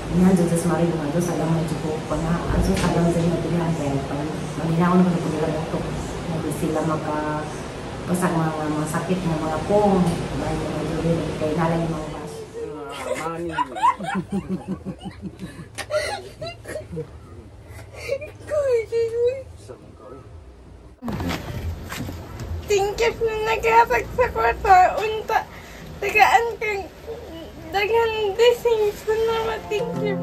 Ina jud sa Marie nga do sa lang jud ko pa na aso sa lang sa inyo dilihan kay maninaon ko nila moto na di sila maka pasag mga sakit nga mga pong may mga jud kay nalay mga bas. Tingkip na naghatag sa kwarta unta tagaan kang daghan blessings na matingkip.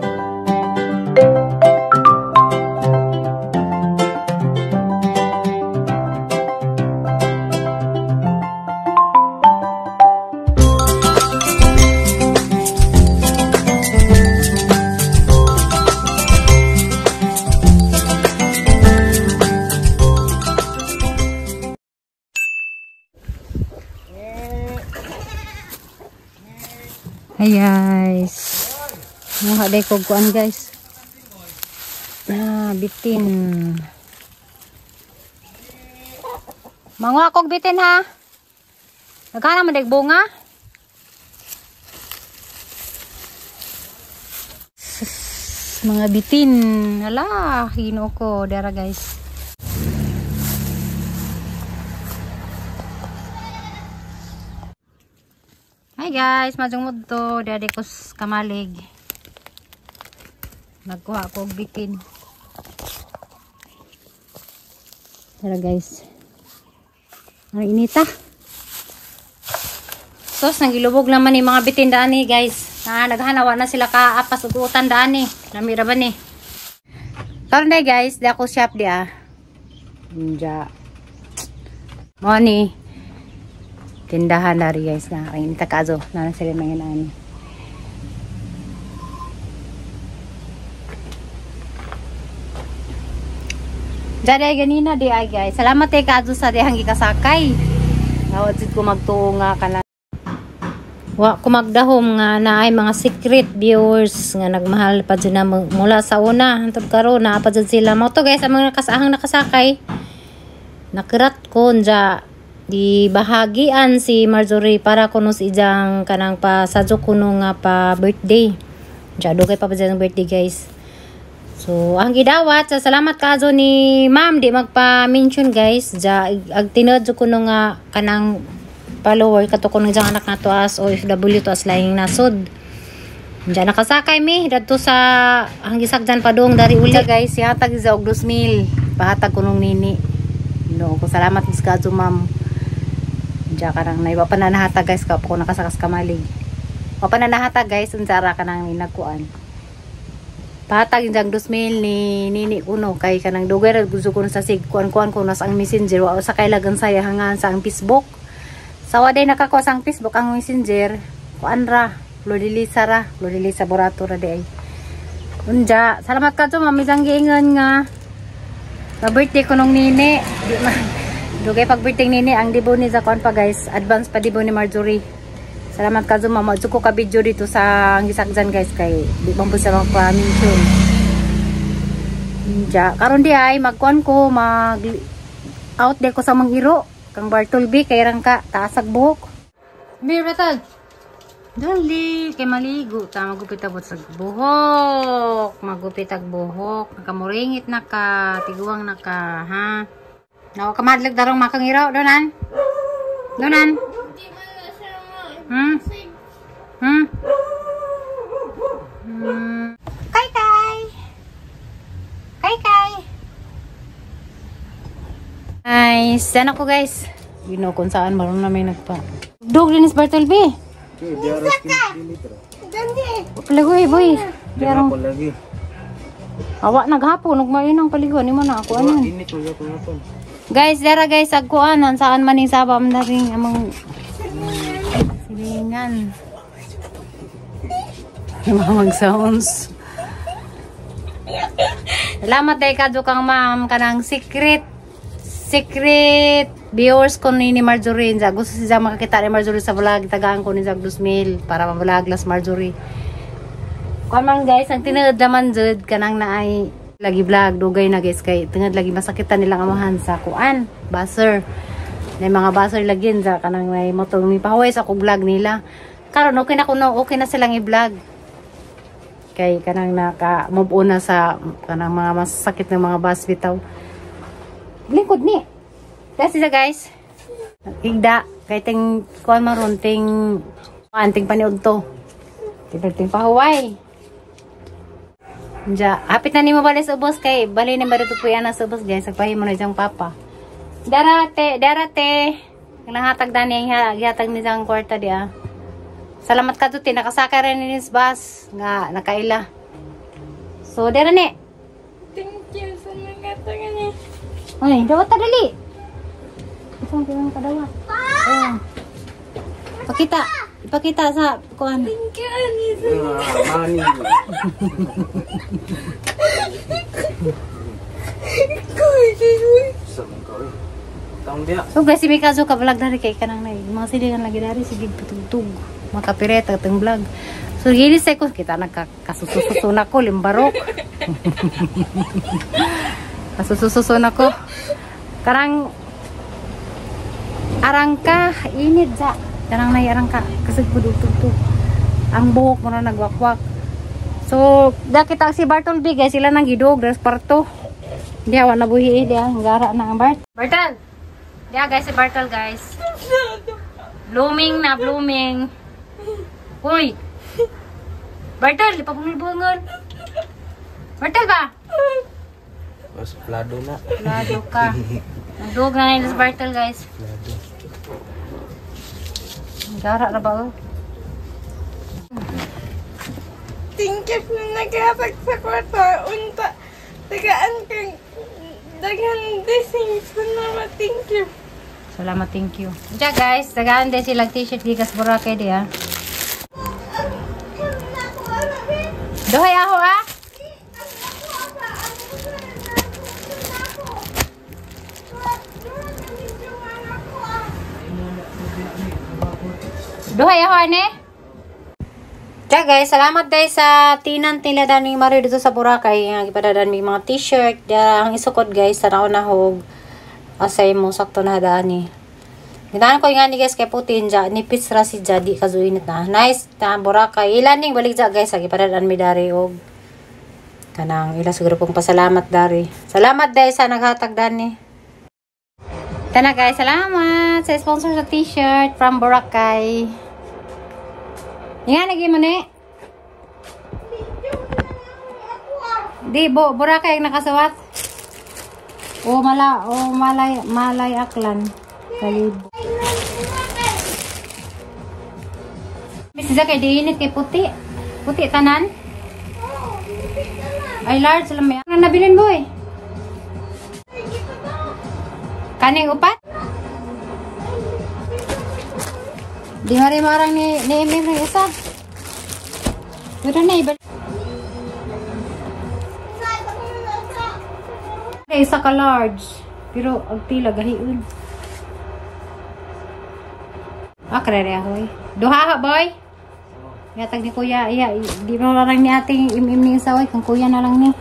Hi guys. Muha day kog kuan guys. Ah, bitin. Manguha kog bitin ha. Nagana man dag bunga. Mga bitin. Hala, hino ko dara guys. Hi guys, majong mudto, dadi ko kamalig. Nagkuha ko og bitin. Tara guys. Ang inita. Sos, nangilubog naman ni mga bitin daan ni guys. Na naghanawa na sila kaapas ug utan daan ni. Nami ra ba ni? Karon day guys, di ako shop di ah. Unja. Mo ni tindahan na rin guys na ang inita kazo na sila mga nani. Daday ganina di ay guys. Salamat eh kazo sa dihang gikasakay. Nawad jud ko magtuo nga kana. Wa ko magdahom nga naay mga secret viewers nga nagmahal pa jud na mula sa una hantod karon naa pa jud sila. Mao to guys ang mga nakasaang nakasakay. Nakirat ko nja di bahagian si Marjorie para kuno si ijang kanang pa sadyo kuno nga pa birthday. Diya dugay pa pa dyan ang birthday guys. So ang gidawat sa salamat kazo ni ma'am di magpa-mention guys. Diya ag tinuod kuno nga kanang follower kato kuno ijang anak nato as OFW to as laing nasod. Diya nakasakay mi dadto sa ang gisakjan padung dari uli guys. Sihatag sa og 2,000 pahatag kunong nini. No, ko salamat mis kazo ma'am. Diya ka nang naiba pa na nahatag guys ka ko nakasakas kamalig. Wa pa na nahatag guys unsa ra ka nang nagkuan. Pahatag yung 2,000 ni nini kuno kay kanang dugay ra gusto ko sa sig kuan-kuan ko nas ang Messenger wa sa kailagan saya hangan sa ang Facebook. Sawa day nakakuha sa ang Facebook ang Messenger kuan ra Flordelisa ra Flordelisa Borato ra di ay. Unja salamat ka ma'am isang giingon nga pa birthday ko nung nini. Di man dugay pag birthday nini ang dibo ni sa kuan pa guys, advance pa dibo ni Marjorie. Salamat ka ma'am. Madyo ko ka video dito sa ang gisakjan guys kay di man po sa magpa-mention. Diya karon di ay magkuan ko mag out di ko sa mangiro kang Bartolby kay rangka taasag buhok. Mir batag. Dali kay maligo ta magupit abot sa buhok, magupit ag buhok, nakamuringit na ka, tiguang na ka ha. Nawa ka madlag darong makangiro donan. Donan. Kay kay. Kay kay. Nice. Yan ako guys. You know kung saan maroon na may nagpa. Dog dinis Bartolby. Palagoy boy. Diarong. Awa naghapon ug mainang paliguan nimo na ako ano. Guys, dara guys agkuanan saan man ning sabam na ring among silingan. Mamang sounds. Salamat day kadto kang ma'am kanang secret viewers ko ni Marjorie. Gusto siya makakita ni Marjorie sa vlog. Tagaan ko ni Zag 2,000 para ma-vlog las Marjorie. Kuan man guys, ang tinuod naman jud kanang naay lagi vlog dugay na guys kay tungod lagi masakitan nilang amahan sa kuan buzzer. May mga buzzer lagi sa kanang may motor mi pahuway sa ko vlog nila. Karon okay na kuno, okay na silang i-vlog. Kay kanang naka move on na sa kanang mga masakit ng mga bus bitaw. Lingkod ni. That's it guys. Higda kay ting kuan maron ting anting paniud to. Ting pahuway. Diya, hapit na nimo bali sa ubos kay bali na ba dito puyan na sa ubos guys. Agpahimo na diyang papa. Darate, darate. Nahatag dani gihatag ni siyang kwarta diya. Salamat ka tuti nakasakay rin ni bus nga nakaila. So dara ni. Thank you sa naghatag ni. Oy, dawat ta dali. Isang pinang kadawat. Oh. Pakita, ipakita sa kuan. Thank you ani sa Money. So guys, si Mikazo ka vlog dari kay kanang nay. Mga silingan lagi dari sige patugtug. Makapireta atong vlog. So gilis ko kita nagkakasusususo na ko limbarok. Kasusususo na ko. Karang arangka init ja. Karang nay arangka kasi pudugtugtug. Ang buhok mo na nagwakwak. So, da kita si Bartol B guys, sila nang gidog das parto. Diya wa na buhi diya, gara na ang Bart. Bartol. Diya guys, si Bartol guys. Blooming na blooming. Uy. Bartol, ipabungol-bungol. Bartol ba? Mas plado na. Plado ka. Nagduog na na si Bartol guys. Plado. Gara na ba? Oh? Thank you sa naghatag sa kwarta. Unta tagaan kang daghan blessings. Salamat, thank you. Salamat, thank you. Diya guys, tagaan din silang t-shirt gikas Boracay diya. Duhay aho ah. Duhay aho ane. Diya guys, salamat dahil sa tinant nila daning Mario dito sa Boracay. Nga gipadadan mi mga t-shirt. Diya ang isukod guys, sa naunahog. Asay mo sakto na daan ni. Ginaan ko nga ni guys kay putin dya, nipis ra si dya, di kazuinit na. Nice ta Boracay. Ilan ning balik dya guys, agi padadaan mi dari og kanang ila siguro pong pasalamat dari. Salamat dahil sa naghatag dani. Tana guys, salamat sa sponsor sa t-shirt from Boracay. Nga nagi mo ni? Di bo Boracay ang nakasuwat. O mala o malay malay aklan. Kalibo. Miss kay diinit kay puti. Puti tanan? Ay large lang may. Ano nabilin boy? Kaning upat? Di mari marang ni MM ng isa. Pero na iba. Isa ka large. Pero ang tila gahiun. Ah, krere ahoy. Duha ha, boy. Yatag ni kuya, iya, di mo lang ni ating imim ni isa oy, kang kuya na lang ni.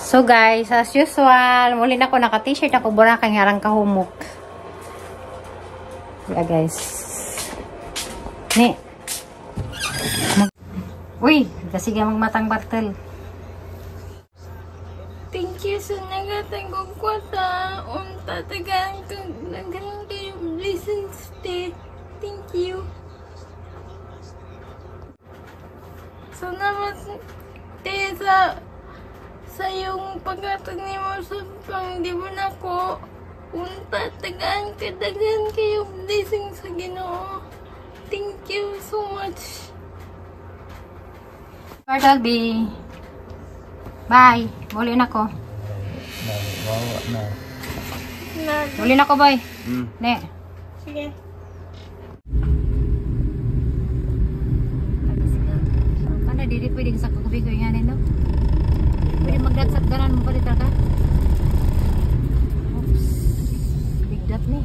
So guys, as usual, muli na ako naka-t-shirt ako Boracay ngarang kahumok. Yeah guys. Ni. Uy, kasi magmatang Bartol. Thank you sa naghatag og kwarta. Unta tagaan kang daghan kayo blessings te. Thank you. Salamat te sa iyong paghatag nimo sa pangdibon ako. Unta tagaan ka daghan kayo blessings sa Ginoo. Thank you so much. Bartol B. Bye. Muli na ko. Muli na ko, boy. Ne. Sige. Kana dili pwede sa kakubi ko nga nino. Pwede magdatsat ganan mo palit ka. Oops. Bigdat ni.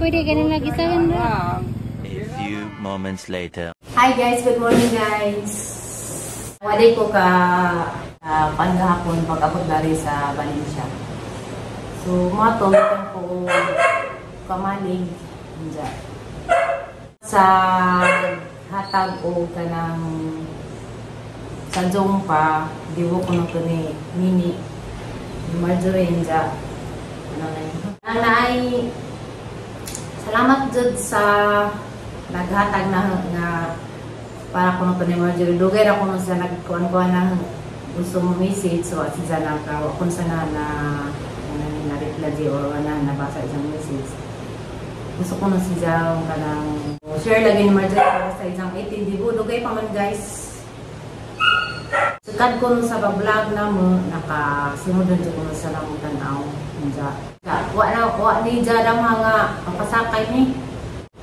Pwede ganin nagisahan ra. A few moments later. Hi guys, good morning guys. Walay ko ka panggahapon pag-abot dari sa Valencia. So, mga to, ko kamalig. Diyan. Sa hatag o kanang sa Jompa, diwo ko nung to ni Nini, ni Marjorie, diyan. Ano na yun? Ang naay, salamat jud sa naghatag na nga para kuno to ni Marjorie. Dugay ra kuno sa nagkuan-kuan na gusto mo message, so at siya naka kung sa na na na, na reply di or na nabasa isang message. Gusto ko na siya kanang share lagi ni Marjorie para sa isang 18 dibo. Dugay pa man guys. Sukad ko sa vlog na mo nakasunod na ko sa lang tan-aw. Unja. Wa na wa ni dya na mga papasakay ni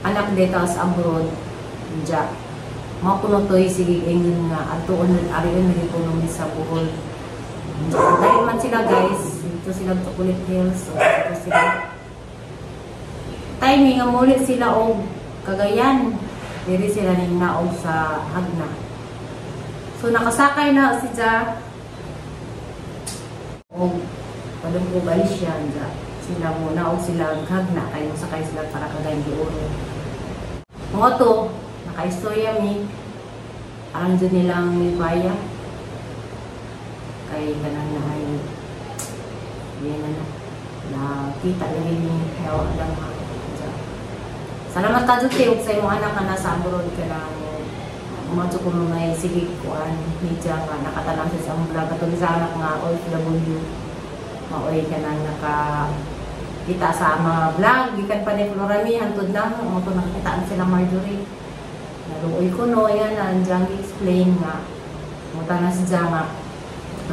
anak dito sa abroad. Unja. Mao kuno toy sige ingon nga adtuon arion lagi kuno mi sa Bohol. Dahil man sila guys, dito sila Chocolate Hills, so dito sila. Timing nga muli sila og Cagayan. Diri sila ning naog sa Hagna. So nakasakay na si Ja og padung ko Galicia ja. Sila mo naog sila Hagna kay mosakay sila para Cagayan de Oro. Mga to nakaistorya mi aron jud nilang mipaya kay kanang na ay yan na nakita lagi ni Hawa lang ha. Salamat ka jud kay sa imong anak ka nasa abroad ka lang umadto ko mga sige kuan media nga nakatanaw sa among vlog katong sa anak nga OFW maoy ka nang naka kita sa mga vlog gikan pa ni Florami hantod na mo to nakakitaan sila Marjorie. Naluoy ko no yan andiyan explain nga muta na si Jama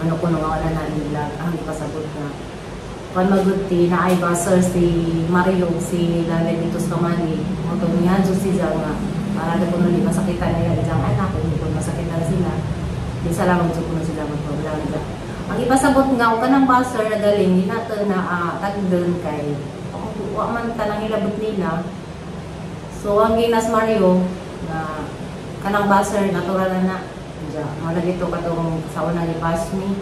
ano ko no wala na ni vlog ang ipasabot na kan maguti na ay baser si Mario si Lalay Vitos Kamani mo to niya jud si Jama para na kuno di masakitan nila ijang anak kung di masakitan sila di sa lamang jud kuno sila magpa-vlog. Ang ipasabot nga og kanang baser na galing di nato na tagdon kay wa man tanang hilabot nila. So ang ginas Mario na kanang baser natural na na diya mo lagi to katong sa una ni Pasmi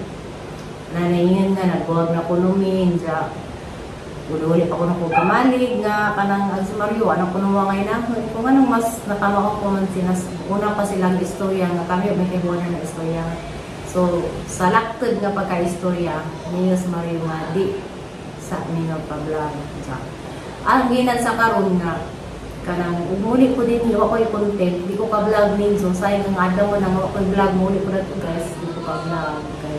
na naingon nga nagbuwag na kuno mi diya uli-uli pa kuno ko kamalig nga kanang ang si Mario anang kuno wa ngay na kung anong mas nakamao ko man sinas una pa silang istorya nga kami may kaibuan na istorya. So sa laktod nga pagka-istorya niyo si Mario nga di sa minyo pa-vlog diya. Ang ginan sa karon nga kanang umuli ko din wa koy content di ko ka vlog ninyo sayang ang adlaw nang wa koy vlog muli ko na to guys di ko ka vlog kay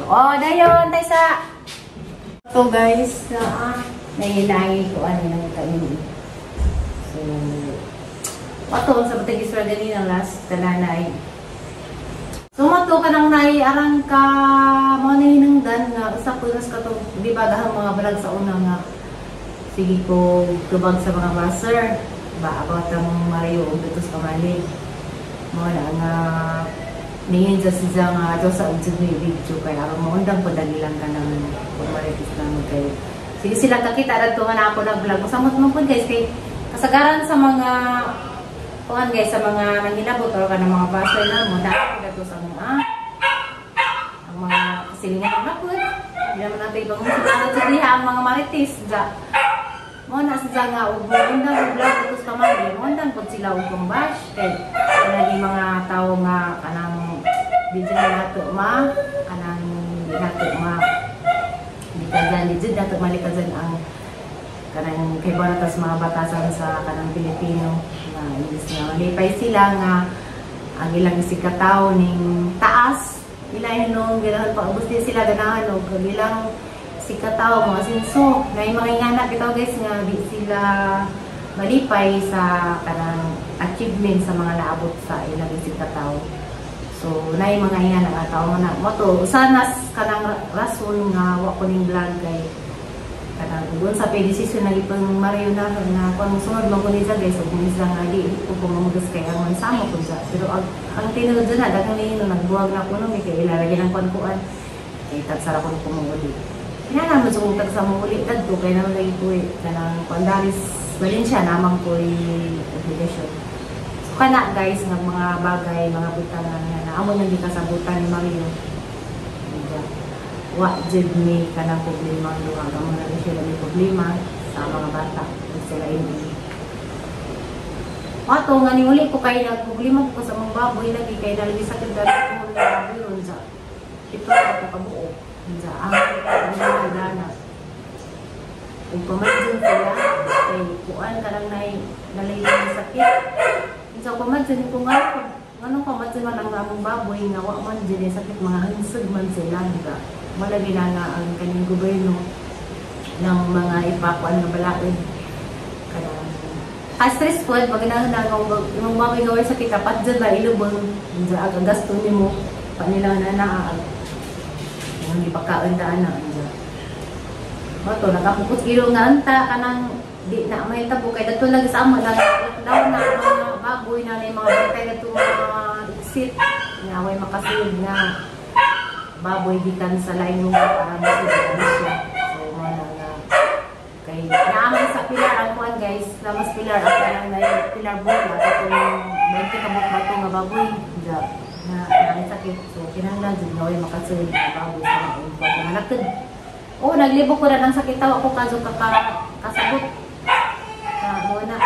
oh dayon tay sa to guys nahilahi ko ano nang kain. So ato sa batag isra ganina last tananay. So mato kanang nay arang ka mo na hinungdan nga usa ko nas katong di ba dahang mga vlog sa una nga sige ko tubag sa mga baser ba about ang Mario ug Vitos Kamali mo na nga ningin sa siya nga ato sa ug ni video kay aron maundang po dali lang kanang kung marites na mo kay sige sila kakita radto nga na ako nag-vlog usamot man pud guys kay kasagaran sa mga kuan guys sa mga nanghilabot or kanang mga baser na mo na dato sa mga ang mga kasilingan na pud di naman natin ibang sa diha ang mga marites ja mo na sa nga og undang vlog Vitos Kamali undang pud sila og bash kay lagi mga tawo nga kanang di jud nato ma kanang di nato ma di jud nato malikasan ang kanang kay baratas mga batasan sa kanang Pilipino nga imbis nga malipay sila nga ang ilang isikataw ning taas ila hinong ganahan paubos din sila ganahan og ilang sikataw mga sinso na yung mga ingana bitaw guys nga di sila malipay sa kanang achievement sa mga naabot sa ilang isikataw. So na yung mga ingana nga tao na mo to sana kanang rason nga wa ko ning vlog kay kanang ug sa pay decision na gipang Mario na na kung sunod man ko niya guys ug niya nga di ko pamamugas kay ang mansamo ko siya pero ang tinuod na daghang ni nagbuwag na kuno mi kay ilalagay ng kuan-kuan kay tagsara ko kumunguli. Kinahanglan man sa kong tagsa mo uli kadto kay naman lagi ko eh, kanang kuan Valencia namang ko'y obligasyon. So kana guys nga mga bagay, mga butang nga na amo nang gikasabutan ni Mario. Diba? Wa jud ni kanang problema ang duha, amo na sila may problema sa mga bata ug sila ini. Ato nga ni uli ko kay nagproblema ko sa mga baboy lagi kay nalagi sakit dali ko nga baboy ron sa ito ako kabuo. Sa ang dana. Ug pamadyon sila kay kuan ka lang nay nalay sakit. Unsa pamadyon ko nga nganong pamadyon man ang among baboy nga wa man jud sakit, mga hansog man sila, di ba? Malagi na nga ang kaning gobyerno ng mga ipakuan nga balaod kanang stress po pag na nga imong baboy nga way sakit, dapat dyan ba ilubong unsa ang gasto nimo pa nila na naa ang gipakaon daan na unsa. Mato nakapukot ilo nga anta kanang di na may tabo kay dadto lagi sa amo na lockdown na mga baboy na na mga bantay kadto mga exit nga way makasulod nga baboy gikan sa laing lugar para mosulod na siya. So mo na nga kay naaman sa pilar ang kuan guys, namas pilar ang kanang na pilar buot na katong 20 ka buok bato nga baboy da na na sakit. So kinahanglan jud nga way makasulod nga baboy sa maong pagmanakad. Oh, naglibok ko na ng sakit tawa ko kaso kasabot. Mo na.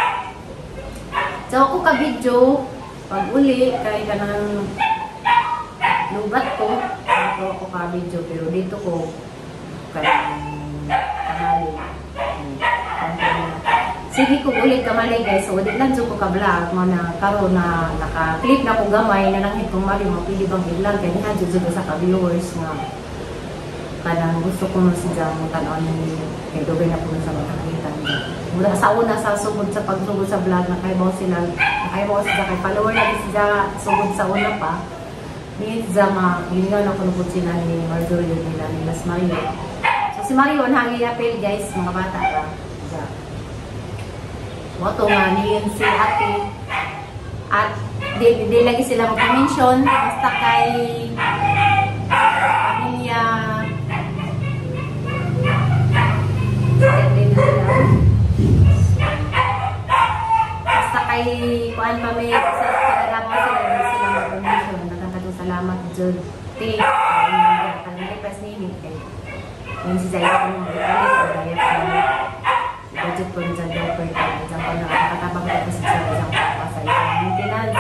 So ako ka video pag uli kay kanang lugat ko, ako ako ka video pero dito ko kanang kamali. Sige ko uli kamali guys. So di lang jud ko ka vlog mo na karon na naka-clip na ko gamay na nanghit kong mali mo pwede bang i-vlog kay niya jud sa ka viewers nga kanang gusto ko mo siya mo tan-on kay dugay na po sa mga nakita niya. Mula sa una sa sugod sa pagsugod sa vlog nakaibaw sila, nakaibaw sila kay follower na sila sugod sa una pa. Ni Zama, yun nga nakulubot sila ni Marjorie nila ni Las Mario. So si Mario ang apel guys, mga bata ra. Ja. Moto nga niyon si ate at di lagi sila magpa-mention basta kay pamilya. Basta kay kuan pa may sa taga sila hindi sila mag-mention. Nagkakatong salamat jud. Te, kanang request nini kay yun si Zaya kung mag-ipalit o gaya sa budget po ni Zaya per time. Diyan ko na nakatabang ko sa Zaya isang papa sa isang maintenance.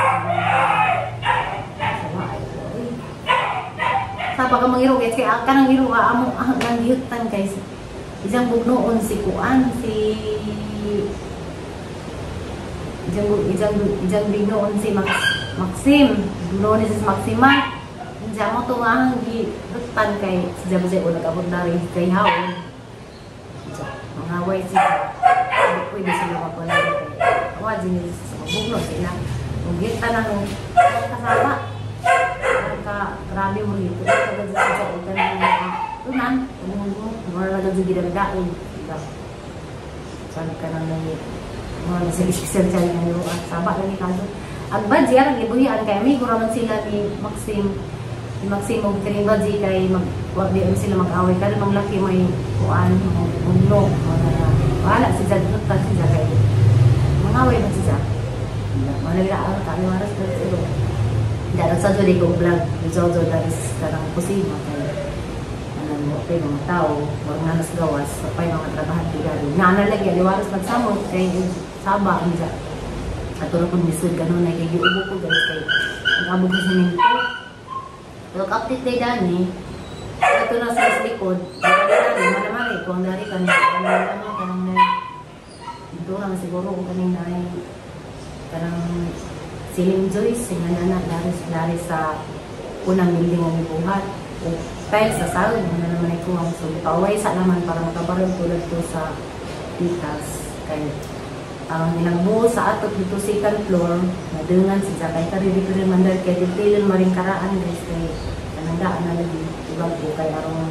Sa baka mangiro guys, kaya kanang iro amo ang nangyutan guys. Isang bugnoon si kuan si isang bugnoon si Maxim, bugnoon si Maxima. Diyan mo to nga ang gidutan kay si Jabjay o nag-abot na rin kay Haon. Mga way sila. Hindi pwede sila mapalagi kay wa din sa bugno sila. Ug gitan ang kasama. Ka grabe mo dito. Kagad sa utan tunan, mura na gud gidagdaon, diba? Saan ka nang mura na sa isip sa nang saba lang ni kaso. Ang badji ang gibuhian kay amigo ra man sila ni Maxim. Ni Maxim og kining badji kay mag wa di man sila mag-away kay mang laki may kuan bugno mga wala si Jad si Jad kay mangaway man si Jad. Wala ra ang kami waras pero daro sa jud ko vlog, jojo dari karang kusina kay okay, mga tao, wag nga nas gawas, sa pay mga trabahante gari. Nga na lagi, aliwaras magsamot, kay saba, ang dya. Ato na kong misod, ganun na, kay giubo ko guys, kay nag-abog na sa minto. Pero update day dani, ito na sa likod, dali, manamari, kung dari ka, ano, kanang na, ito na siguro kung kaning na, kanang siling Joyce, nga na, dari sa unang building ang ibuhat. Tiles sa salon, na naman ay kuha. So, paway sa naman para makabarong tulad ko sa titas. Kay ang ilang buo sa atot dito second floor, nadungan si Jakay Kariri ko rin mandal kay detail maring karaan guys kay kanang daan na lagi ibang po kay arong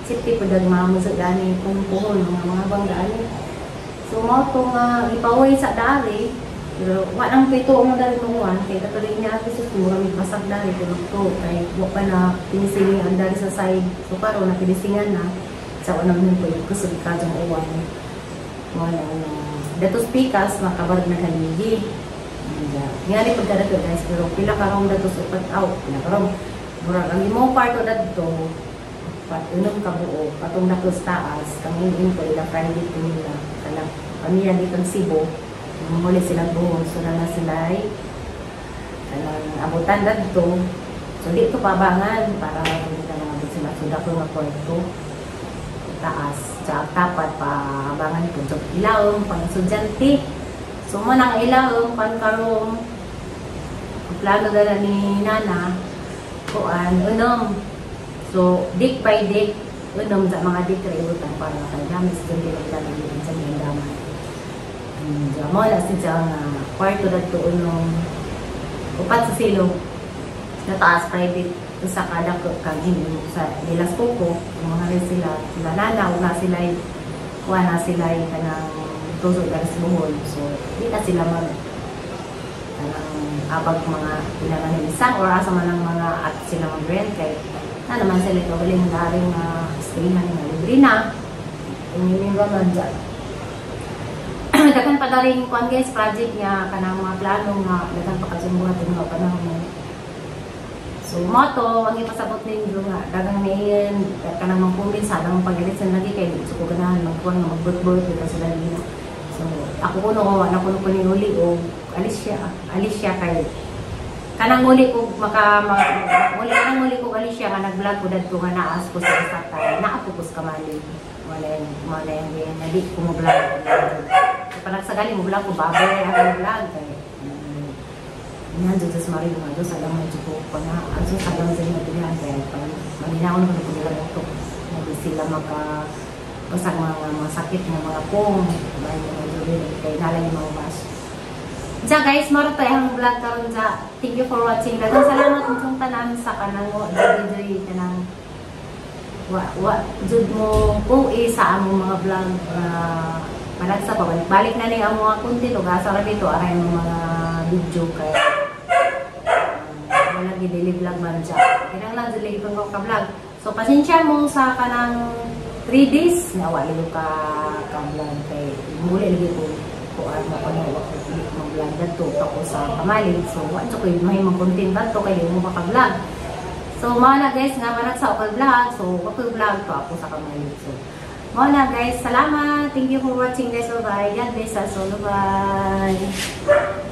safety po dag mga sa dani kung puhon mga bang dani. So mao to nga ipaway sa dari pero wa nang pito ang dari mahuan kay katuloy niya ati sa mura mig basag dari pero to kay wa pa na pinisingan ang dari sa side. So karon na pinisingan na Sa unang nung ko kusog ka jang uwan. Wala na. Datos pikas makabarag na haligi. Nga ni pagkadato guys, pero pila karong datos upat aw, pila karong murag ang imong kwarto dadto pat unom ka buo, katong datos taas, kang in ko ila private nila kanang pamilya dito sa Cebu, muli silang buhon, so na sila ay kanang abutan dadto. So dito pabangan para hindi ka nangabot sila. So dako nga kwarto taas, sa tapat pabangan ko. So ilawom pang estudyante. So mo nang ilawom pan karong plano dala ni Nana kuan unom. So dik by dik unom sa mga dik ra ibutan para kay dami estudyante na ilalagay sa mga daman. Mo na siya nga kwarto dadto unom upat sa silong na taas private sa kada kang ino sa Lilas Coco, mga rin sila sila Nana una sila kuha na sila kanang tusok na sa Bohol. So di na sila mag kanang abag mga ilangan isang or asa man ang mga at sila mag-rent kay na naman sila kagaling daring mga stayhan nga libre na ingin ba man dyan. Daghan pa na rin kuan guys project niya kanang mga plano nga daghan pa kasumbuhat yung mga panahon. So mo to ang ipasabot ninyo nga daghang niyan kanang mangkumin sa adang pagalit sa lagi kay di ko ganahan magkuan nga magbot-bot dito sa lagi. So ako kuno ko wala kuno ko ni uli og alis siya kay kanang uli ko maka uli kanang uli ko alis siya nga nag-vlog ko dadto nga naas ko sa sakay naa ko sa kamali. Wala yung nga di ko mo vlog. Panagsagali mo vlog ko baboy ang vlog kay yan dyan sa Mario nga doon sa alam mo ko pa na aso sa alam sa inyo pilihan kaya maninaon ko na po nila ito na sila maka pasag mga sakit ng mga pong dahil mga dyan kay nalay yung mga bash. Diyan guys, maro tayo ang vlog karon dyan. Thank you for watching. Daghang salamat itong tanan sa kanang enjoy kanang wa jud mo uwi sa among mga vlog panagsa pabalik-balik na ni ang mga content o asa ra dito aray mga video kay wala gid daily vlog man siya. Kinahanglan jud lagi ko ka vlog. So pasensya mo sa kanang 3 days nga wala ka ka vlog kay muli lagi ko kuan mo kuno wa ko vlog dadto ako sa Kamalig. So wa jud koy mahimong content dadto kay mo maka vlog. So mao na guys nga managsa ako vlog. So wa koy vlog to ako sa Kamalig. So mao na guys, salamat. Thank you for watching guys. Bye bye. God bless us all. Bye.